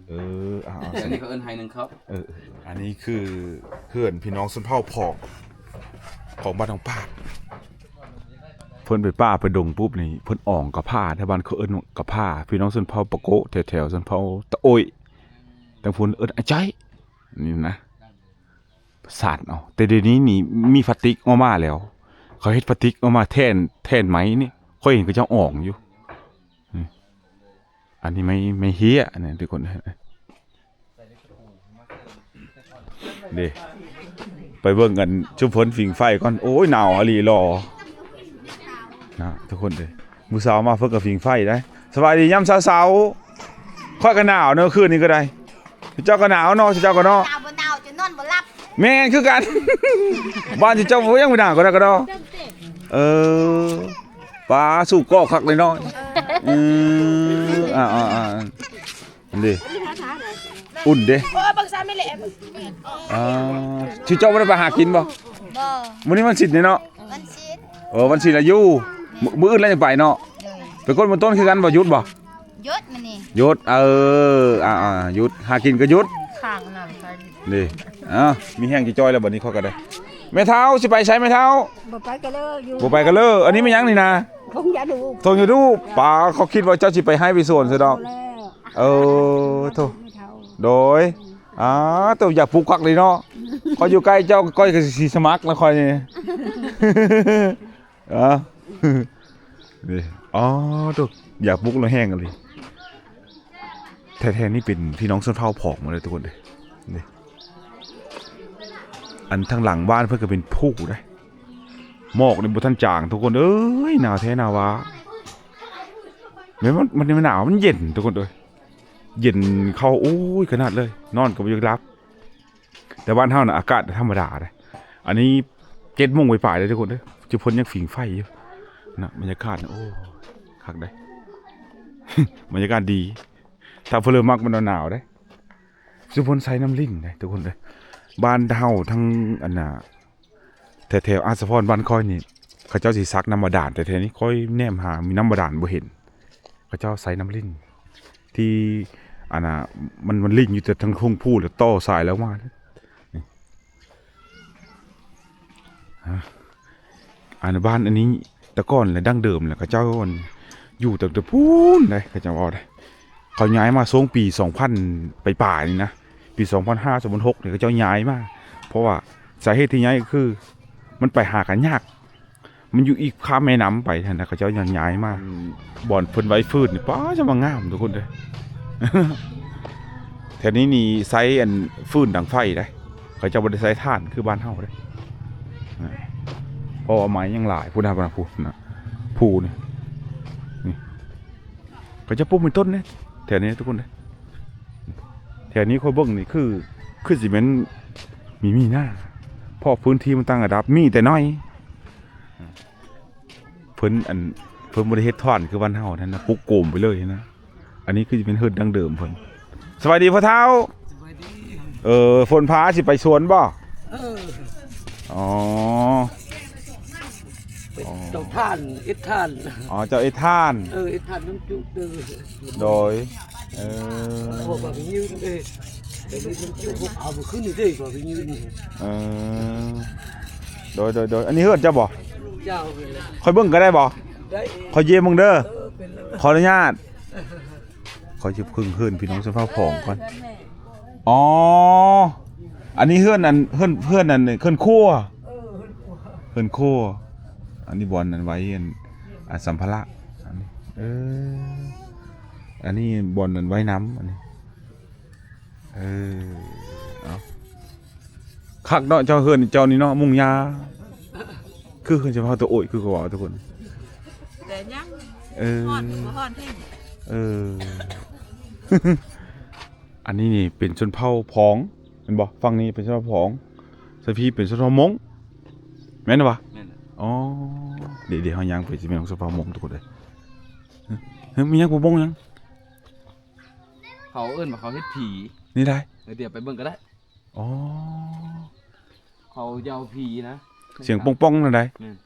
ເອີ ອ່າ ອັນນີ້ເຂົາເອີ້ນໄຫໜຶ່ງເຂົ້າ. ເອີ ອັນນີ້ຄືເຮືອນພີ່ນ້ອງຊົນເຜົ່າຂອງ ຂອງບ້ານໜອງປາກ. ເພິ່ນໄປປ່າໄປດົງປຸບນີ້ ເພິ່ນອອງກະພ້າ ແຖວບ້ານເຂົາເອີ້ນກະພ້າ. ພີ່ນ້ອງຊົນເຜົ່າປາໂກະ ແຖວໆຊົນເຜົ່າຕະໂອ້ຍ ທາງພຸ້ນເອີ້ນອາໄຈ້ ນີ້ນະ. ສານເອົາ ແຕ່ດຽວນີ້ນີ້ມີພລາສຕິກອອກມາແລ້ວ ເຂົາເຮັດພລາສຕິກອອກມາແທນ ແທນໄມ້ນີ້ ຂ້ອຍເຫັນເຂົາເຈົ້າອອງຢູ່. ນີ້ ອັນນີ້ໄມ້ ໄມ້ເຮ້ຍ ອັນນີ້ທຸກຄົນເດ້. ໄປເບິ່ງກັນຊຸມເພິ່ນຜິງໄຟກ່ອນ. ໂອ້ຍ ໜາວອີ່ຫຼີ ຫຼໍ່ນະ ທຸກຄົນເດ້. ມື້ເຊົ້າມາເພິ່ນກະຜິງໄຟໄດ໋. ສະບາຍດີຍາມເຊົ້າໆ. ຂ້ອຍກະໜາວເນາະ ຄືນນີ້ກະໄດ້. ເຈົ້າກະໜາວເນາະ ເຈົ້າກະເນາະ. ໜາວບໍ່ໜາວ ຈະນອນບໍ່ຫຼັບ. ແມ່ນຄືກັນ ບ້ານເຈົ້າບໍ່ຍັງໜາວກະໄດ້ກະດອ. ເອີ ປາ ສູ້ເກາະຄັກເລີຍເນາະ. ເອີ ອ່າໆໆ ອັນນີ້ ອຸ່ນເດ້. ໂອ້ຍ ບັກຊາແມ່ແຫຼະ. ອ່າ ຊິເຈົ້າບໍ່ໄດ້ໄປຫາກິນບໍ່? ບໍ່. ມື້ນີ້ວັນສິນເດ້ເນາະ. ວັນສິນ. ເອີ ວັນສິນລະຢູ່. ມື້ ມື້ອື່ນລະຈະໄປເນາະ. ໂດຍ. ໄປກົດເບິ່ງຕົ້ນຄືກັນບໍ່? ຢຸດບໍ່? ຢຸດມື້ນີ້. ຢຸດ ເອີ ອ່າໆ ຢຸດ ຫາກິນກະຢຸດ. ຂ້າງນຳໄປ. ນີ້ ເອົາ ມີແຮງຈະຈ່ອຍແລ້ວບັດນີ້ ຂ້ອຍກະໄດ້. ແມ່ເຖົ້າ ຊິໄປໃສແມ່ເຖົ້າ? ບໍ່ໄປກະເລີຢູ່. ບໍ່ໄປກະເລີ. ອັນນີ້ແມ່ນຫຍັງນີ້ນະ? ຖົງຢາດູບ. ຖົງຢາດູບ. ປາ ຂ້ອຍຄິດວ່າເຈົ້າຊິໄປໄຮ່ໄປສວນຊະດອກ. ບໍ່ແລ້ວ. ເອີ ໂທ້ ແມ່ເຖົ້າ. ໂດຍ. ອ່າ ໂຕຢາກປູກຄັກເລີຍເນາະ. ຂ້ອຍຢູ່ໃກ້ເຈົ້າ ຂ້ອຍກະຊິສະໝັກລະຂ້ອຍນີ້. ເອີ ນີ້ ອໍ ໂທ້ ຢາກປຸກລະແຮງອີ່ຫຼີ. ແທ້ໆນີ້ເປັນພີ່ນ້ອງຊົນເຜົ່າຂອງໝົດເລີຍທຸກຄົນເດ້. ນີ້ ອັນທາງຫຼັງບ້ານເພິ່ນກະເປັນພູເດ້. ໝອກນີ້ບໍ່ທັນຈາງທຸກຄົນເອີຍ ໜາວແທ້ໜາວວ່າ. ແມ່ນ ມັນ ມັນໜາວ ມັນເຢັນທຸກຄົນເອີຍ. ເຢັນເຂົ້າ ໂອ້ຍ ຂະໜາດເລີຍ ນອນກະບໍ່ຢາກຫຼັບ. ແຕ່ບ້ານເຮົານະ ອາກາດທຳມະດາເດ້. ອັນນີ້ເຈັດໂມງປາຍໆແລ້ວທຸກຄົນເດີ. ຈຸເພິ່ນຍັງຜິງໄຟຢູ່ນະ. ບັນຍາກາດນະ ໂອ້ ຄັກເດ້. ບັນຍາກາດດີ. ຖ້າເພິ່ນເລີ່ມມັກມັນໜາວເດ້. ຈຸເພິ່ນໃສ່ນ້ຳລິ້ນເດ້ທຸກຄົນເດີ. ບ້ານເຮົາທັງອັນນະ ແຖວໆອາດສະພອນບ້ານຂ້ອຍນີ້ ເຂົາເຈົ້າຊິສັກນ້ຳບາດານ ແຕ່ແຖວນີ້ຂ້ອຍແນມຫາມີນ້ຳບາດານບໍ່ເຫັນ. ເຂົາເຈົ້າໃສ່ນ້ຳລິ້ນທີ່ ອັນນະ ມັນ ມັນລິ້ນຢູ່ແຕ່ທາງທົ່ງພູ ແລ້ວຕໍ່ສາຍລະອອກມາ. ນີ້ ອາ ອັນບ້ານອັນນີ້ ແຕ່ກ່ອນແລະ ດັ້ງເດີມແລະ ເຂົາເຈົ້າ ອັນ ຢູ່ຕັ້ງແຕ່ພຸ້ນເດ້ ເຂົາເຈົ້າເວົ້າເດ້. ເຂົາຍ້າຍມາຊ່ວງປີສອງພັນປາຍໆນີ້ນະ ປີສອງພັນຫ້າ ສອງພັນຫົກນີ້ ເຂົາເຈົ້າຍ້າຍມາ ເພາະວ່າສາເຫດທີ່ຍ້າຍກະຄື ມັນໄປຫາກັນຍາກ ມັນຢູ່ອີກຂ້າມແມ່ນ້ຳໄປຫັ້ນນະ ເຂົາເຈົ້າຍັງຍ້າຍມາ. ອືມ ບ່ອນເພິ່ນໄວ້ຟືນນີ້ ປ້າ ຈະມາງາມທຸກຄົນເດີ. ແຖວນີ້ນີ້ໃຊ້ອັນຟືນດັງໄຟເດ້ ເຂົາເຈົ້າບໍ່ໄດ້ໃຊ້ຖ່ານຄືບ້ານເຮົາເດ້. ເພາະວ່າໄມ້ຍັງຫຼາຍ ພຸ້ນນະ ພຸ້ນນະ ພູນີ້ ນີ້ ເຂົາເຈົ້າປູກເປັນຕົ້ນເດ້ ແຖວນີ້ທຸກຄົນເດ້. ແຖວນີ້ຂ້ອຍເບິ່ງນີ້ຄື ຄືຊິແມ່ນມີ ມີນາ ເພາະພື້ນທີ່ມັນຕ່າງລະດັບ ມີແຕ່ໜ້ອຍ. ເພິ່ນ ອັນ ເພິ່ນບໍ່ໄດ້ເຮັດຖ່ານຄືບ້ານເຮົານັ້ນນະ ປຸກໂກມໄປເລີຍນະ. ອັນນີ້ຄືຊິເປັນເຮືອນດັ້ງເດີມເພິ່ນ. ສະບາຍດີພໍ່ເຖົ້າ. ສະບາຍດີ. ເອີ ຝົນພາຊິໄປສວນບໍ່? ເອີ ອໍ ເປັນເຈົ້າຖ່ານ ເຮັດຖ່ານ. ອໍ ເຈົ້າເຮັດຖ່ານ. ເອີ ເຮັດຖ່ານນ້ຳຈຸເດີ. ໂດຍ. ເອີ ພວກວ່າໄປຢືນເດ້ ໄປຢືນນ້ຳຈຸ ພວກເອົາມາຂຶ້ນນີ້ເດ້ ວ່າໄປຢືນ. ເອີ ໂດຍ ໂດຍ ໂດຍ. ອັນນີ້ເຮືອນເຈົ້າບໍ່? ເຈົ້າ. ຂ້ອຍເບິ່ງກະໄດ້ບໍ່? ໄດ້. ຂໍຢ້ຽມເບິ່ງເດີ. ເອີ ເປັນແລ້ວ. ຂໍອະນຸຍາດ. ຂ້ອຍຊິເບິ່ງເຮືອນພີ່ນ້ອງຊົນເຜົ່າຜອງກ່ອນ. ເອີ ເຮືອນແມ່. ອໍ ອັນນີ້ເຮືອນອັນ ເຮືອນ ເຮືອນອັນ ເຮືອນຄົວ ເອີ ເຮືອນຄົວ ເຮືອນຄົວ. ອັນນີ້ບ່ອນອັນໄວ້ອັນ ອັນສຳພາລະ ອັນນີ້ ເອີ ອັນນີ້ບ່ອນອັນໄວ້ນ້ຳ ອັນນີ້ ເອີ ເອົາ ຄັກເນາະ ເຈົ້າເຮືອນເຈົ້ານີ້ເນາະ ມຸງຫຍ້າ ຄືເຮືອນຊາວເຜົ່າໂຕໂອ້ຍ ຄືເຂົາເວົ້າທຸກຄົນ ແຕ່ຍັງ ເອີ ຮ້ອນບໍ່ຮ້ອນແທ້ ເອີ ອັນນີ້ນີ້ເປັນຊົນເຜົ່າຜອງແມ່ນບໍ່? ຝັ່ງນີ້ເປັນຊົນເຜົ່າຜອງ ຊາວພີເປັນຊົນເຜົ່າມົ້ງ ແມ່ນບໍ່? ແມ່ນແຫຼະ. ອໍ ດຽວໆ ເຮົາຍ່າງໄປຊິແມ່ນຂອງຊົນເຜົ່າມົ້ງທຸກຄົນເອີຍ. ເຮີ້ຍ ມີຫຍັງ ຜູ້ມົ້ງຫຍັງ? ເຂົາເອີ້ນວ່າເຂົາເຮັດຜີ ນີ້ໄດ໋ ເອີ ດຽວໄປເບິ່ງກໍໄດ້. ອໍ ເຂົາຈະເອົາຜີນະ ສຽງປ່ອງໆ ນັ້ນໄດ໋. ແມ່ນ.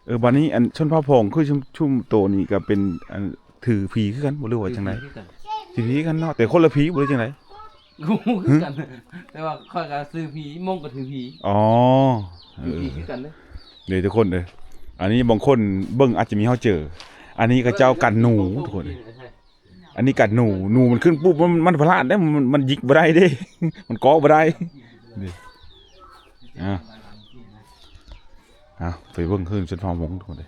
ເອີ ບາດນີ້ອັນຊົນເຜົ່າຜອງຄືຊຸມ ຊຸມໂຕນີ້ກໍເປັນອັນຖືຜີຄືກັນບໍ່ ຫຼືວ່າຈັ່ງໃດ? ຖືຜີຄືກັນ ຖືຜີຄືກັນເນາະ ແຕ່ຄົນລະຜີບໍ່ ຫຼືຈັ່ງໃດ? ບໍ່ຮູ້ຄືກັນ ແຕ່ວ່າຂ້ອຍກໍຖືຜີ ມົ້ງກໍຖືຜີ. ອໍ ຖືຜີຄືກັນເດ້ ເດີທຸກຄົນເດີ. ອັນນີ້ບາງຄົນເບິ່ງອາດຈະມີເຮົາເຈີ ອັນນີ້ເຂົາເຈົ້າກັນໜູທຸກຄົນ. ອັນນີ້ກັນໜູ ໜູມັນຂຶ້ນປຸບ ມັນ ມັນພະລາດເດ້ ມັນ ມັນຫຍິກບໍ່ໄດ້ເດ້ ມັນເກາະບໍ່ໄດ້ເດ້. ອ່າ ອ່າ ໄປເບິ່ງເຮືອນຊົນເຜົ່າມົ້ງທຸກຄົນເດ້.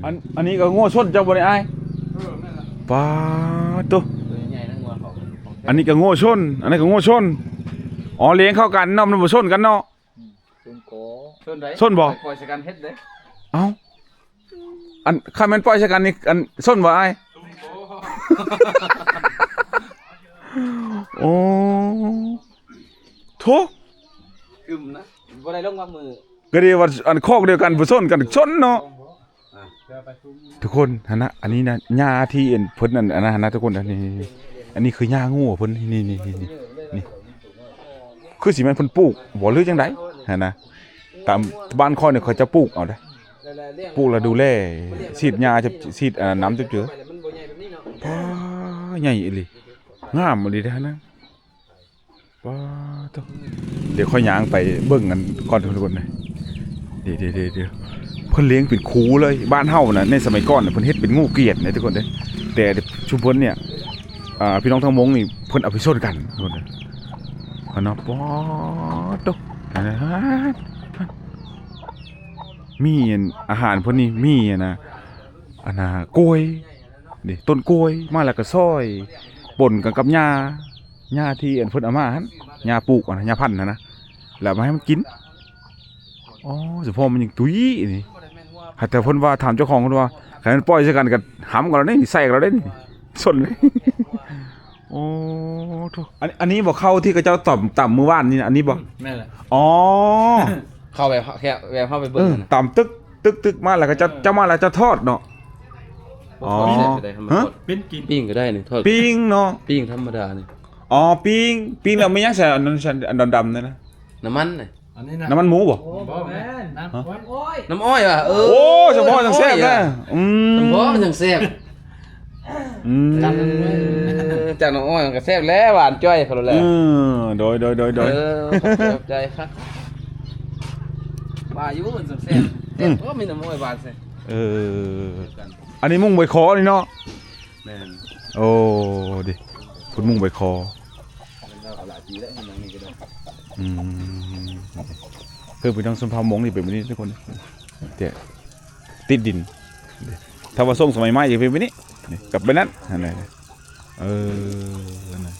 ອັນ ອັນນີ້ກໍງົວຊົນເຈົ້າບໍ່ໄດ້ອ້າຍ? ເອີ ແມ່ນລະ. ປາດໂຕ ຕົວໃຫຍ່ນະງົວເຂົາ. ອັນນີ້ກໍງົວຊົນ ອັນນັ້ນກໍງົວຊົນ. ອໍ ລ້ຽງເຂົ້າກັນເນາະ ມັນບໍ່ຊົນກັນເນາະ. ອືມ ຊົນກໍ ຊົນໃດ? ຊົນບໍ່? ປ່ອຍໃສ່ກັນເຮັດເດ້. ເອົ້າ ອັນ ຄັນແມ່ນປ່ອຍໃສ່ກັນນີ້ ອັນ ຊົນບໍ່ອ້າຍ? ໂອ້ ໂທ້ ອຶມນະ ບໍ່ໄດ້ລົງມາມື້ ກໍດີວ່າ ອັນ ຄອກດຽວກັນບໍ່ຊົນກັນ ຊົນເນາະ. ອ່າ ທຸກຄົນຫັ້ນນະ ອັນນີ້ນະ ຫຍ້າທີ່ອັນເພິ່ນ ອັນ ອັນນັ້ນຫັ້ນນະທຸກຄົນ ອັນນີ້ ອັນນີ້ຄືຫຍ້າງົວເພິ່ນ ນີ້ ນີ້ ຄືຊິແມ່ນເພິ່ນປູກບໍ່ ຫຼືຈັ່ງໃດຫັ້ນນະ. ຕາມບ້ານຂ້ອຍນີ້ເຂົາຈະປູກເອົາເດ້ ປູກແລ້ວດູແລ ສີດຫຍ້າ ສີດ ອ່າ ນ້ຳຈັບເຈືອ. ປາ ໃຫຍ່ອີ່ຫຼີ ງາມອີ່ຫຼີເດ້ຫັ້ນນະ. ປາໂທ້ ດຽວຂ້ອຍຍ່າງໄປເບິ່ງກັນກ່ອນທຸກຄົນເດີ. ເດ ເດ ເດ ເດ ເພິ່ນລ້ຽງເປັນຄູເລີຍ. ບ້ານເຮົານະ ໃນສະໄໝກ່ອນນະ ເພິ່ນເຮັດເປັນງົວກຽນເດ້ທຸກຄົນເດ້ ແຕ່ຊຸມເພິ່ນນີ້ ອ່າ ພີ່ນ້ອງທາງມົ້ງນີ້ ເພິ່ນເອົາໄປຊົນກັນທຸກຄົນເດ້ ເນາະ. ປາໂທ້ ມີອັນ ອາຫານເພິ່ນນີ້ ມີອັນນະ ອັນນະ ກ້ວຍ ນີ້ ຕົ້ນກ້ວຍ ມາແລ້ວກໍຊອຍ ປົນກັນກັບຫຍ້າ ຫຍ້າທີ່ອັນເພິ່ນເອົາມາຫັ້ນ ຫຍ້າປູກຫັ້ນນະ ຫຍ້າພັນຫັ້ນນະ ແລ້ວເອົາມາໃຫ້ມັນກິນ. ອໍ ສະເພາະມັນຍັງຕຸ້ຍນີ້. ຫາກແຕ່ເພິ່ນວ່າ ຖາມເຈົ້າຂອງເພິ່ນວ່າ ຄັນມັນປ່ອຍໃສ່ກັນກໍຫຳກັນແລ້ວເດ້ ໃສ່ກັນແລ້ວເດ້ ຊົນເລີຍ. ໂອ້ໂທ້ ອັນ ອັນນີ້ບໍ່ ເຂົ້າທີ່ເຂົາເຈົ້າຕຳ ຕຳມື້ວານນີ້ນະ ອັນນີ້ບໍ່? ອືມ ແມ່ນແຫຼະ. ອໍ ເຂົ້າແບບ ແບບເຮົາໄປເບິ່ງ ເອີ ຫັ້ນນະ ຕຳຕຶກ ຕຶກໆ ມາແລ້ວກໍຈະ ອໍ ຈະມາແລ້ວຈະທອດເນາະ. ອໍ ແຊບໄດ້ ທຳມະດາ ຮະ? ປີ້ງກໍໄດ້ນີ້ ທອດ ປີ້ງເນາະ ປີ້ງທຳມະດານີ້. ອໍ ປີ້ງ ປີ້ງແລ້ວມີຫຍັງໃສ່ ອັນນັ້ນ ອັນດຳໆ ນັ້ນນະ? ນ້ຳມັນນີ້ ອັນນີ້ນະ ນ້ຳມັນໝູບໍ່? ບໍ່ແມ່ນ ນ້ຳ ຮະ? ນ້ຳອ້ອຍ ນ້ຳອ້ອຍຫວາ? ເອີ ໂອ້ ສະເພາະຈັ່ງແຊບນະ. ອືມ ສະເພາະມັນຈັ່ງແຊບ. ອືມ ຈາກນ້ຳອ້ອຍມັນກໍແຊບແລ້ວ ຫວານຈ້ອຍເຂົາແລ້ວ. ເອີ ໂດຍໆໆໆ ເອີ ຂອບໃຈຄັກ ວ່າຢູ່ມັນແຊບ ແຊບ ອືມ ເອີ ມີນ້ຳອ້ອຍຫວານໃສ່. ເອີ ອັນນີ້ມຸ້ງໃບຄໍນີ້ເນາະ. ແມ່ນ ໂອ້ ເດ ພຸ້ນມຸ້ງໃບຄໍ. ແມ່ນແລ້ວ ຫຼາຍປີແລ້ວ ເຮັດຫຍັງນີ້ກໍໄດ້. ອືມ ຄືພີ່ນ້ອງຊົນເຜົ່າມົ້ງນີ້ເປັນແບບນີ້ທຸກຄົນ ແຕ່ຕິດດິນ. ຖ້າວ່າຊົງສະໄໝໃໝ່ຈະເປັນແບບນີ້ ນີ້ກັບແບບນັ້ນຫັ້ນນະ. ເອີ ນັ້ນນະ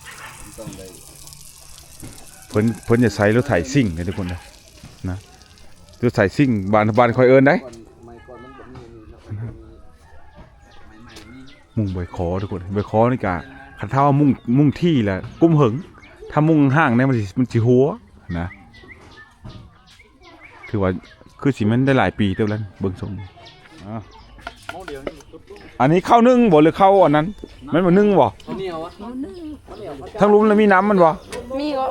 ເພິ່ນ ເພິ່ນຈະໃຊ້ລົດໄຖຊິງເດ້ທຸກຄົນເດີ ນະ ລົດໄຖຊິງ ບ້ານ ບ້ານຂ້ອຍເອີ້ນໄດ໋. ມຸ້ງໃບຄໍທຸກຄົນ ໃບຄໍນີ້ກະ ຄັນຖ້າວ່າມຸ້ງ ມຸ້ງຖີ່ລະກຸ້ມເຫິງ ຖ້າມຸ້ງຫ່າງແນ່ມັນຊິ ມັນຊິຫົວນະ. ຖືວ່າຄືຊິແມ່ນໄດ້ຫຼາຍປີເຕີບແລ້ວ ເບິ່ງຊົງ. ອ່າ ອັນນີ້ເຂົ້າໜຶ້ງບໍ່ ຫຼືເຂົ້າອັນນັ້ນ? ແມ່ນບໍ່ ໜຶ້ງບໍ່? ເຂົ້າໜຽວ ເຂົ້າໜຶ້ງ ທາງລຸ່ມລະມີນ້ຳມັນບໍ່? ມີກໍ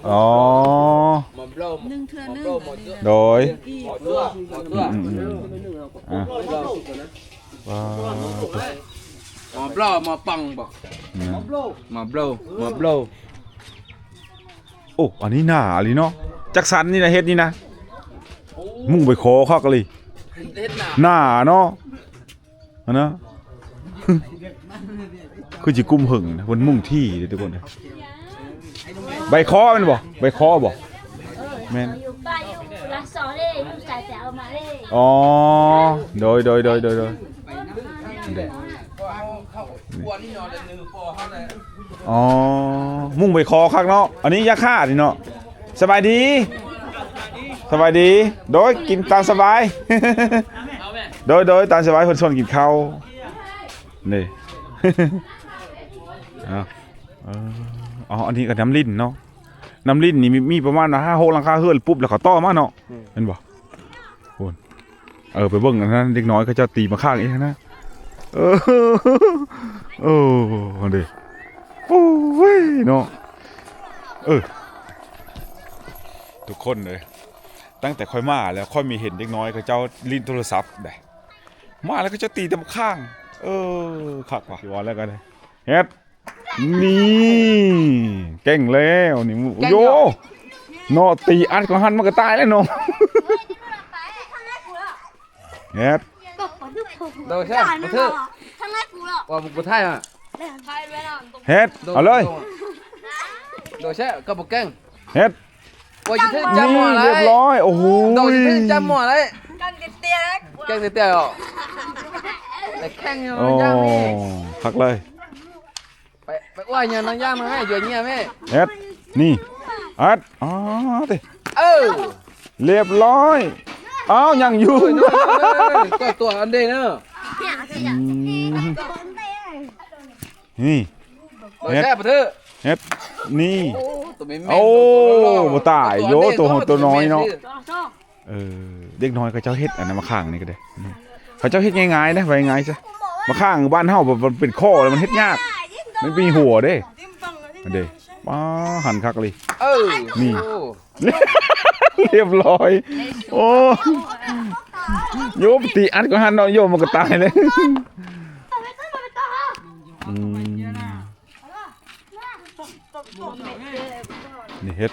ອໍ ໜຶ້ງເທື່ອໜຶ້ງ ໂດຍ ອີກ ອືມໆ ອ່າ ໝໍບລໍ ໝໍປັງບໍ່? ໝໍບລໍ ໝໍບລໍ. ໂອ້ ອັນນີ້ໜາອີ່ຫຼີເນາະ ຈັກສັນນີ້ນະ ເຮັດນີ້ນະ. ໂອ້ ມຸ້ງໃບຄໍຄັກອີ່ຫຼີ ເຮັດໜາ ໜາເນາະ ຫັ້ນນະ. ເຮັດມັນ ຄືຊິກຸມເຫິງນະ ເພິ່ນມຸງທີ່ເດ້ທຸກຄົນເດ້. ໃບຄໍແມ່ນບໍ່? ໃບຄໍບໍ່? ແມ່ນ. ຢູ່ປ່າຢູ່ລະສອງເດ້ ລູກຊາຍໄປເອົາມາເດ້. ອໍ ໂດຍ ໂດຍ ໂດຍ ໂດຍ ໂດຍ. ອໍ ມຸງໃບຄໍຄັກເນາະ. ອັນນີ້ຢາຂ້ານີ້ເນາະ. ສະບາຍດີ ສະບາຍດີ. ໂດຍ ກິນຕາມສະບາຍ. ໂດຍ ໂດຍ ຕາມສະບາຍ. ເພິ່ນຊວນກິນເຂົ້ານີ້. ເອົາ ເອີ ອໍ ອັນນີ້ກໍນ້ຳລິນເນາະ. ນ້ຳລິນນີ້ມີ ມີປະມານຫ້າຫົກຫຼັງຄາເຮືອນປຸບ ແລ້ວເຂົາຕໍ່ມາເນາະ. ອືມ ແມ່ນບໍ່? ໂອ້ ເອີ ໄປເບິ່ງອັນນັ້ນ ເດັກນ້ອຍເຂົາເຈົ້າຕີໝາກຂ່າງອີກຫັ້ນນະ. ເອີ ເອີ ເດ້. ໂອ້ຍເນາະ. ເອີ ທຸກຄົນເອີຍ ຕັ້ງແຕ່ຂ້ອຍມາແລ້ວ ຂ້ອຍມີເຫັນເດັກນ້ອຍເຂົາເຈົ້າຫຼິ້ນໂທລະສັບໄດ໋. ມາແລ້ວເຂົາເຈົ້າຕີແຕ່ໝາກຂ່າງ. ເອີ ຄັກວ່ະ. ວ່າແລ້ວກໍເຮັດ ນີ້ ເກັ່ງແລ້ວນີ້. ໂຢ ເນາະ ຕີອັດກໍຫັ້ນມັນກໍຕາຍແລ້ວເນາະ. ເຮັດ ໂດຍແຊະ ບໍ່ຖືກ ທາງນັ້ນກູຫຼອກ ວ່າບໍ່ຖ່າຍຫະ ເຮັດ ໂດຍ ເອົາເລີຍ ໂດຍແຊະ ກໍບໍ່ເກັ່ງ ເຮັດ ວ່າຊິຖືກຈຳໝໍ້ ນີ້ ລຽບຮ້ອຍ. ໂອ້ໂຫ ໂດຍຊິຖືກຈຳໝໍ້ ລະ ເກັ່ງແຕ່ໆ ເກັ່ງແຕ່ໆ ແຕ່ແຂ່ງຢູ່ ໂອ້ ຢ່າງນີ້ ຄັກເລີຍ. ໄປ ໄປອ້ວຍຫຍັງນາງຍ່າງນາງໃຫ້ຢວຍເງຍແມ່ ເຮັດ ນີ້ ອັດ ອໍ ຕິ ເອີ ລຽບຮ້ອຍ. ອ້າວ ຍັງຢູ່ ໂອ້ຍ ໂອ້ຍ ໂອ້ຍ ໂອ້ຍ ກໍຕົວອັນເດເນາະ ອືມ ນີ້ ເຮັດ ເຮັດ ນີ້ ໂອ້ ຕົວແມ່ນໆ ໂອ້ ຕົວໂຕໆ ບໍ່ຕາຍໂຢ ຕົວໂຕ ຕົວນ້ອຍເນາະ. ເອີ ເດັກນ້ອຍເຂົາເຈົ້າເຮັດອັນນັ້ນ ໝາກຂ່າງນີ້ກໍໄດ້ ເຂົາເຈົ້າເຮັດງ່າຍໆເດ້ ວ່າງ່າຍໆຊະ. ໝາກຂ່າງບ້ານເຮົາ ມັນເປັນຂໍ້ແລ້ວ ມັນເຮັດຍາກ ມັນມີຫົວເດ້ ອັນເດ້. ປ້າ ຫັນຄັກອີ່ຫຼີ ເອີ ນີ້ ໂອ້ ລຽບຮ້ອຍ. ໂອ້ ໂຍມ ຕີອັດກໍຫັ້ນເນາະ ໂຍມ ມັນກໍຕາຍເລີຍ. ອືມ ນີ້ເຮັດ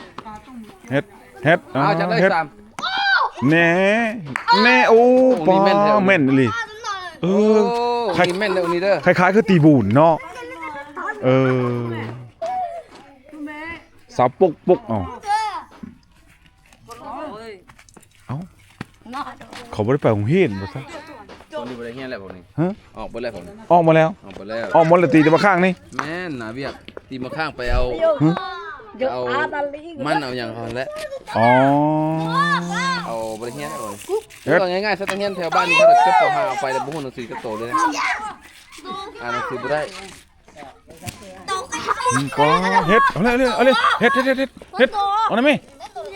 ເຮັດ ເຮັດ ອ້າວ ຈັ່ງໄດ້ ເຮັດ ສາມ ແນ່ ແນ່ ໂອ້ ໂອ້ ນີ້ແມ່ນແທ້ ປ້າ ແມ່ນອີ່ຫຼີ ເອີ ໂອ້ ຄະ ນີ້ແມ່ນເດີ ນີ້ເດີ ຄ້າຍໆຄືຕີບູນເນາະ ເອີ ສາວປົກໆ ເອົາ ເອົ້າ ເຂົາບໍ່ໄດ້ໄປໂຮງຮຽນບໍ່ຊະ? ພວກນີ້ບໍ່ໄດ້ຮຽນແລ້ວ ພວກນີ້ ຮະ? ອອກເບິດແລ້ວ ພວກນີ້ ອອກມາແລ້ວ ອອກເບິດແລ້ວ ອອກໝົດແລ້ວ ຕີແຕ່ໝາກຂ່າງນີ້ ແມ່ນ ໜ້າວຽກ ຕີໝາກຂ່າງໄປເອົາ ຮະ? ໄປເອົາມັນເອົາຫຍັງເຂົາຫັ້ນແຫຼະ ອໍ ເອົາບໍ່ໄດ້ຮຽນແລ້ວ ເຮັດ ເອົາງ່າຍໆຊະ ນັກຮຽນແຖວບ້ານນີ້ ເຂົາຈົບ ປໍຫ້າ ອອກໄປແລ້ວບໍ່ຮູ້ໜັງສືຈັກໂຕເລີຍ ອ່ານໜັງສືບໍ່ໄດ້. ອືມ ກໍເຮັດ ເອົາເລີຍ ເອົາເລີຍ ເຮັດ ເຮັດ ເຮັດ ເຮັດ ເຮັດ ເອົານະແມ່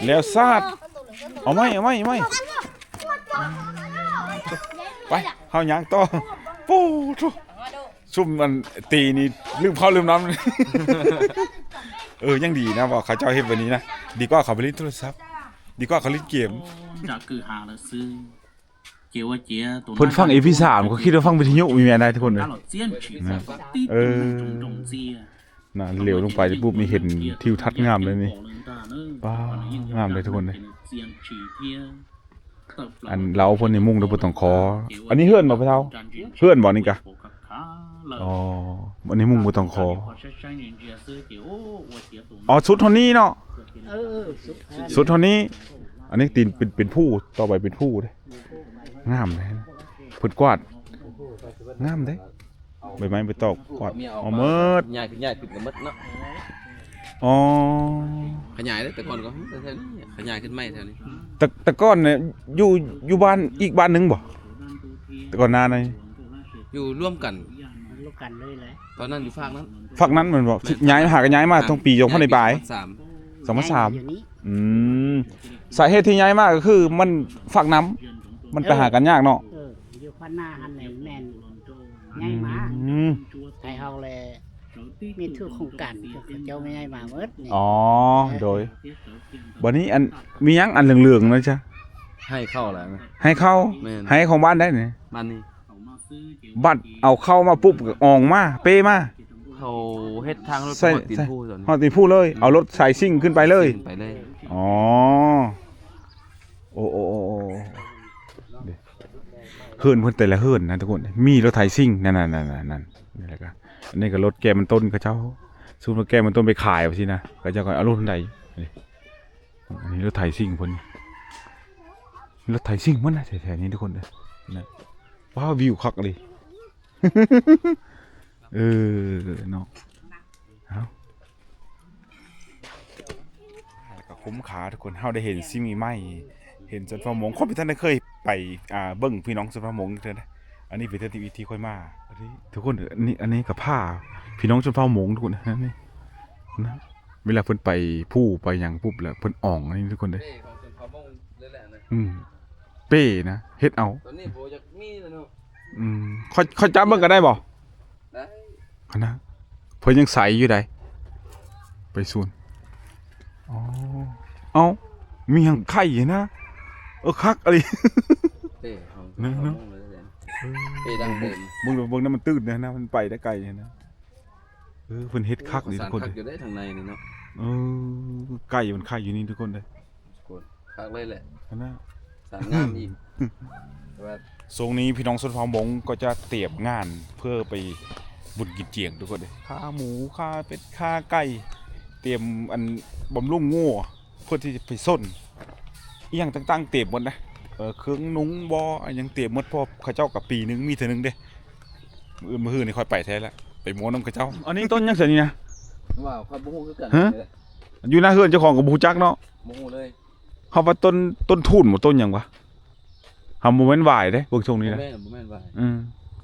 ແລ້ວສາດ ເອົາໃໝ່ ເອົາໃໝ່ ເອົາໃໝ່ ໄປ ເຮົາຍ່າງຕໍ່. ໂອ້ໂທ້ ຊຸມອັນຕີນີ້ລືມເຂົ້າລືມນ້ຳ. ເອີ ຍັງດີນະວ່າເຂົາເຈົ້າເຮັດແບບນີ້ນະ ດີກວ່າເຂົາໄປຫຼິ້ນໂທລະສັບ ດີກວ່າເຂົາຫຼິ້ນເກມ. ເພິ່ນຟັງ ເອັມພີສາມ ກໍຄິດວ່າຟັງວິທະຍຸ ມີແມ່ນໄດ໋ທຸກຄົນເອີຍ. ເອີ ນະ ຫຼຽວລົງໄປປຸບນີ້ເຫັນທິວທັດງາມເລີຍນີ້ ປ້າ ງາມເລີຍທຸກຄົນເອີຍ. ອັນເຮົາເພິ່ນນີ້ມຸງໂດຍບໍ່ຕ້ອງຂໍ. ອັນນີ້ເຮືອນບໍ່ພໍ່ເຖົ້າ? ເຮືອນບໍ່ນີ້ກະ? ອໍ ອັນນີ້ມຸງບໍ່ຕ້ອງຂໍ. ອໍ ສຸດເທົ່ານີ້ເນາະ. ເອີ ເອີ ສຸດ ສຸດເທົ່ານີ້. ອັນນີ້ຕີນເປັນ ເປັນພູ ຕໍ່ໄປເປັນພູເດ້. ງາມເດ້ ເພິ່ນກວາດ ງາມເດ້ ໃບໄມ້ໃບຕອກກວາດເອົາໝົດ ຍ້າຍຂຶ້ນ ຍ້າຍຂຶ້ນກໍໝົດເນາະ. ອໍ ຂະຫຍາຍເດ້ ແຕ່ກ່ອນກໍແຖວໆນີ້ ຂະຫຍາຍຂຶ້ນໃໝ່ແຖວນີ້. ແຕ່ ແຕ່ກ່ອນນີ້ຢູ່ ຢູ່ບ້ານອີກບ້ານໜຶ່ງບໍ່? ແຕ່ກ່ອນໜ້ານີ້ຢູ່ລວມກັນ ລວມກັນເລີຍແຫຼະ. ຕອນນັ້ນຢູ່ຟາກນັ້ນ ຟາກນັ້ນແມ່ນບໍ່? ແມ່ນ ຍ້າຍມາ ຫາກໍຍ້າຍມາ ອ່າ ຕັ້ງປີສອງພັນປາຍ ສອງພັນສາມ ອືມ ສາເຫດທີ່ຍ້າຍມາກໍຄືມັນຟາກນ້ຳ ມັນໄປຫາກັນຍາກເນາະ. ເອີ ຢູ່ພັນນາຫັ້ນແຫຼະແມ່ນຍ້າຍມາ. ອືມ ໄທເຮົາແລະມີທຸກໂຄງການ ເຂົາເຈົ້າຍ້າຍມາໝົດນີ້. ອໍ ເອີ ໂດຍ ບັດນີ້ອັນ ມີຫຍັງອັນເຫຼືອງໆນັ້ນຊະ? ໄຮ່ເຂົ້າແຫຼະ ໄຮ່ເຂົ້າ. ແມ່ນ ໄຮ່ຂອງບ້ານໃດນີ້? ບ້ານນີ້. ບັດເອົາເຂົ້າມາປຸບ ກໍອອງມາ ເປ້ມາ ເຂົາເຮັດທາງລົດ ໃສ່ ຮອດຕີນພູ ໃສ່ ຮອດຕີນພູເລີຍ ເອົາລົດສາຍຊິ່ງຂຶ້ນໄປເລີຍ ຂຶ້ນໄປເລີຍ. ອໍ ໂອ້ ໂອ້ ໂອ້ ໂອ້ ເຮືອນເພິ່ນແຕ່ລະເຮືອນນະທຸກຄົນ ມີລົດໄຖຊິ່ງ ນັ້ນໆໆໆ ນີ້ແຫຼະກະ ອັນນີ້ກໍລົດແກ່ມັນຕົ້ນເຂົາເຈົ້າ ສົມມຸດວ່າແກ່ມັນຕົ້ນໄປຂາຍວ່າຊີ້ນະ ເຂົາເຈົ້າກໍເອົາລົດຫັ້ນໄດ້. ນີ້ ອັນນີ້ລົດໄຖຊິງເພິ່ນ ລົດໄຖຊິງມັນນະ ແຖວໆນີ້ທຸກຄົນເດີນະ. ວ້າວ ວິວຄັກອີ່ຫຼີ ເອີ ເນາະ. ເອົາ ກໍຄຸ້ມຄ່າທຸກຄົນ ເຮົາໄດ້ເຫັນສິ່ງໃໝ່ໆ ເຫັນຊົນເຜົ່າມົ້ງ. ຂ້ອຍບໍ່ທັນໄດ້ເຄີຍໄປ ອ່າ ເບິ່ງພີ່ນ້ອງຊົນເຜົ່າມົ້ງເທື່ອນະ. ອັນນີ້ເປັນເທື່ອທີ ທີ່ຂ້ອຍມາ ອັນນີ້ທຸກຄົນ ອັນນີ້ ອັນນີ້ກໍຜ້າພີ່ນ້ອງຊົນເຜົ່າມົ້ງທຸກຄົນ ອັນນີ້ນະ. ເວລາເພິ່ນໄປພູໄປຫຍັງປຸບ ແລ້ວເພິ່ນອອງອັນນີ້ທຸກຄົນເດີ. ເປ້ຂອງຊົນເຜົ່າມົ້ງເລີຍແຫຼະນະ. ອືມ ເປ້ນະ ເຮັດເອົາ. ຕອນນີ້ບໍ່ຢາກມີແລ້ວເນາະ. ອືມ ຂ້ອຍ ຂ້ອຍຈັບເບິ່ງກໍໄດ້ບໍ່? ໄດ້ ຫັ້ນນະ ເພິ່ນຍັງໃສຢູ່ໃດ໋ ໄປສູນ. ອໍ ເອົ້າ ມີຫຍັງໄຂ່ນະ. ເອີ ຄັກອີ່ຫຼີ ເປ້ຂອງຊົນເຜົ່າມົ້ງເລີຍແຫຼະ. ເອີ ເປ້ດັ້ງເດີມ ເບິ່ງ ເບິ່ງ ເບິ່ງນຳມັນຕື່ນນະ ມັນໄປໄດ້ໄກນະ. ເອີ ເພິ່ນເຮັດຄັກນີ້ທຸກຄົນ ຄັກຢູ່ເດ້ທາງໃນນີ້ເນາະ. ເອີ ໄກ່ມັນໄຂ່ຢູ່ນີ້ທຸກຄົນເດ້ ຄັກເລີຍແຫຼະ ຫັ້ນນະ. ສາງງາມອີກ ແຕ່ວ່າຊ່ວງນີ້ພີ່ນ້ອງຊົນເຜົ່າມົ້ງກໍຈະຕຽມງານເພື່ອໄປບຸນກິນຈຽງທຸກຄົນເດ້ ຂ້າໝູ ຂ້າເປັດ ຂ້າໄກ່ ຕຽມອັນບຳລຸງງົວ ເພື່ອທີ່ຈະໄປຊົນ ອີ່ຫຍັງຕ່າງໆ ຕຽມໝົດນະ. ເອີ ເຄື່ອງນຸ່ງບໍ ອີ່ຫຍັງຕຽມໝົດ ເພາະເຂົາເຈົ້າກໍປີໜຶ່ງມີເທື່ອໜຶ່ງເດ້. ມື້ອື່ນ ມື້ຮືນີ້ຂ້ອຍໄປແທ້ລະ ໄປມົ້ວນຳເຂົາເຈົ້າ. ອັນນີ້ຕົ້ນຫຍັງຊັ້ນນີ້ນະ? ວ່າຂ້ອຍບໍ່ຮູ້ຄືກັນ. ຮະ? ຢູ່ໜ້າເຮືອນເຈົ້າຂອງກໍບໍ່ຮູ້ຈັກເນາະ. ບໍ່ຮູ້ເລີຍ. ເຮົາວ່າຕົ້ນ ຕົ້ນທູນບໍ ຕົ້ນຫຍັງວະ? ຫາບໍ່ແມ່ນຫວາຍເດ້ ເບິ່ງຊົງນີ້ນະ. ບໍ່ແມ່ນ ບໍ່ແມ່ນຫວາຍ. ອືມ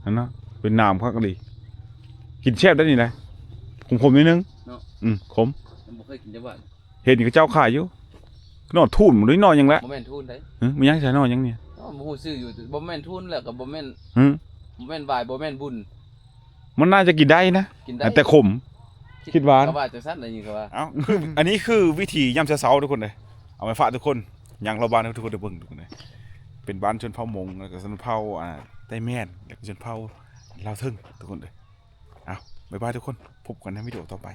ຫັ້ນນະ ເປັນໜາມຄັກອີ່ຫຼີ ກິນແຊບໄດ໋ນີ້ນະ. ຂົມໆ ໜ້ອຍໜຶ່ງເນາະ. ອືມ ຂົມ. ຍັງບໍ່ເຄີຍກິນຈັກບາດ. ເຫັນເຂົາເຈົ້າຂາຍຢູ່ ໜໍ່ທູນ ຫຼືໜໍ່ຫຍັງແຫຼະ. ບໍ່ແມ່ນທູນໃດ໋. ຫຶ ມັນຫຍັງ ໃສ່ໜໍ່ຫຍັງນີ້? ອໍ ບໍ່ຮູ້ຊື່ຢູ່ ບໍ່ແມ່ນທູນ ແລ້ວກໍບໍ່ແມ່ນ ຫຶ ບໍ່ແມ່ນຫວາຍ ບໍ່ແມ່ນບຸນ. ມັນໜ້າຈະກິນໄດ້ນະ ກິນໄດ້ ແຕ່ຂົມ ຄິດ ຄິດວ່າ ກໍວ່າຈັ່ງຊັ້ນ ໄດ້ຍິນເຂົາວ່າ. ເອົ້າ ຄື ອັນນີ້ຄືວິຖີຍາມເຊົ້າໆ ທຸກຄົນເອີຍ ເອົາມາຝາກທຸກຄົນ ຍ່າງລອບບ້ານໃຫ້ທຸກຄົນໄດ້ເບິ່ງ ທຸກຄົນເອີຍ. ເປັນບ້ານຊົນເຜົ່າມົ້ງ ແລ້ວກໍຊົນເຜົ່າ ອ່າ ໄຕແມນ ແລ້ວກໍຊົນເຜົ່າລາວເທິງ ທຸກຄົນເອີຍ. ເອົາ ບາຍບາຍທຸກຄົນ ພົບກັນໃນວິດີໂອຕໍ່ໄປ.